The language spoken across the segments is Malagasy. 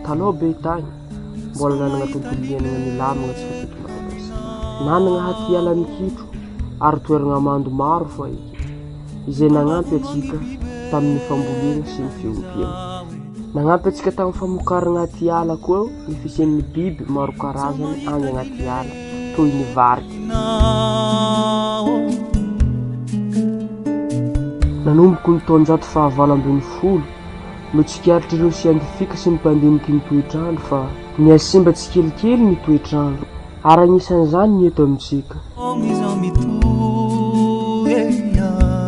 Taloha be tagny, mbola nanagna tontolo iainagna nilamigna antsika teto Madagasikara. Nanagna hatiala mikitro ary toeragna mando maro faheky, izay nagnampy antsika tamin'ny fambolena sy ny fiompiana. Nagnampy antsika tamin'ny famokaragna atiala koa ny fisian'ny biby maro karazany agny agnaty ala, toy ny variky. Nanomboka ny taonjato fahavalo 18 no tsikaritr'ireo siantifika sy ny mpandiniky ny toetr'andro fa nihasimba tsikelikely ny toetr'andro, ary anisan'izany ny eto amintsika.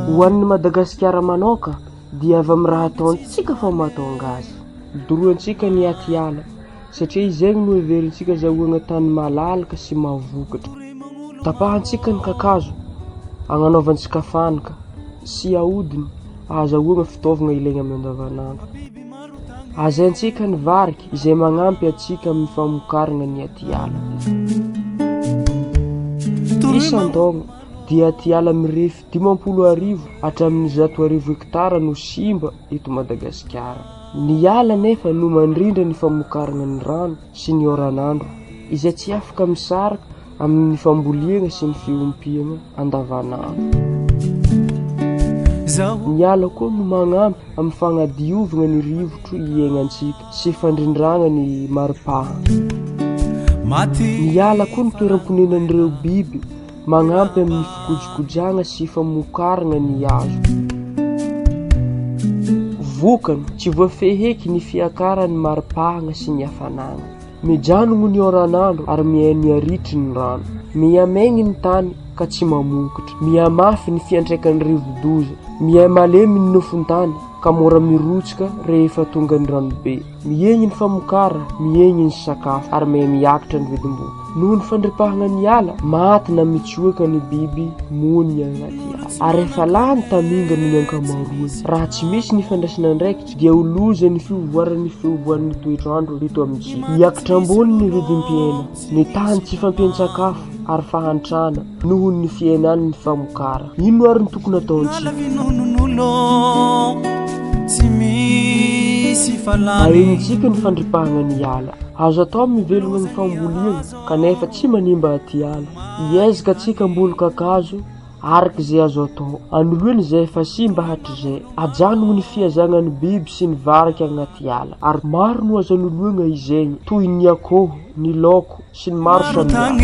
Ho an'i Madagasikara manoka dia avy amin'ny raha ataontsika fa mahatonga azy. Doroantsika ny atiala satria izegny no heverintsika azahoagna tany malalaka sy mahavokatra. Tapahantsika ny kakazo agnanaovantsika fanaka sy ahodiny ahazahoagna fitaovagna ilaigna amin'ny andavanandro. Azaintsika ny variky izay magnampy antsika amin'ny famokaragna ny atiala. Isan-taogno dia atiala mirefy 1050 hatramin'ny 1000 hektara no simba eto Madagasikara. Ny ala anefa no mandrindra ny famokarana ny rano sy ny oran'andro izay tsy afaka misaraka amin'ny fambolena sy ny fiompiana andavanandro. Ny ala koa no magnampy amin'ny fagnadiovana ny rivotro iainantsika sy fandrindrana ny maripahana. Ny ala koa no toeram-ponenan'ireo biby magnampy amin'ny fikojikojana sy famokarana ny hazo. Vokany, tsy voafeheky ny fiakaran'ny maripahana sy ny hafanana. Mijanogno ny oran'andro ary mihainiaritry ny rano. Mihamaigny ny tany ka tsy mamokatra. Mihamafy ny fiantraikan'ny rivodoza. Mihamalemy ny nofon-tany ka mora mirotsaka rehefa tonga ny ranobe. Mihegny ny famokara, mihegny ny sakafo ary mihamiakatra ny vidim-bokatra. Noho ny fandripahana ny ala, maty na mitsoaka ny biby monina anaty ala. Ary efa lany tamingana ny ankamaroany. Raha tsy misy ny fandraisana andraikitra dia ho loza ny fivoaran'ny fiovoan'ny toetr'andro eto amintsika. Hiakatra ambony ny vidim-piaina, ny tahan'ny tsy fampian-tsakafo ary fahantrana noho ny fihenan'ny famokara. Ino ary no tokony ataontsika? Ahenintsika ny fandripahana ny ala. Azo atao mivelona ny fambolena kanefa tsy manimba aty ala. Hiezaka antsika hamboly kakazo araka izay azo atao. Anoloana izay efa simba hatrizay. Ajanogno ny fihazagna ny biby sy ny varika agnaty ala. Ary maro no azo anoloana izegny toy ny akoho, ny laoko, sy ny maro samihafa.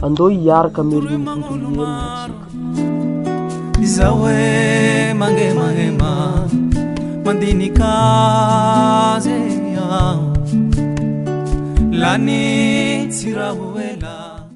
Andao hiaraka hamerina ny tontolo iainana antsika. Izaho e mangemahema mandinika azy aho lany tsy raha ho ela.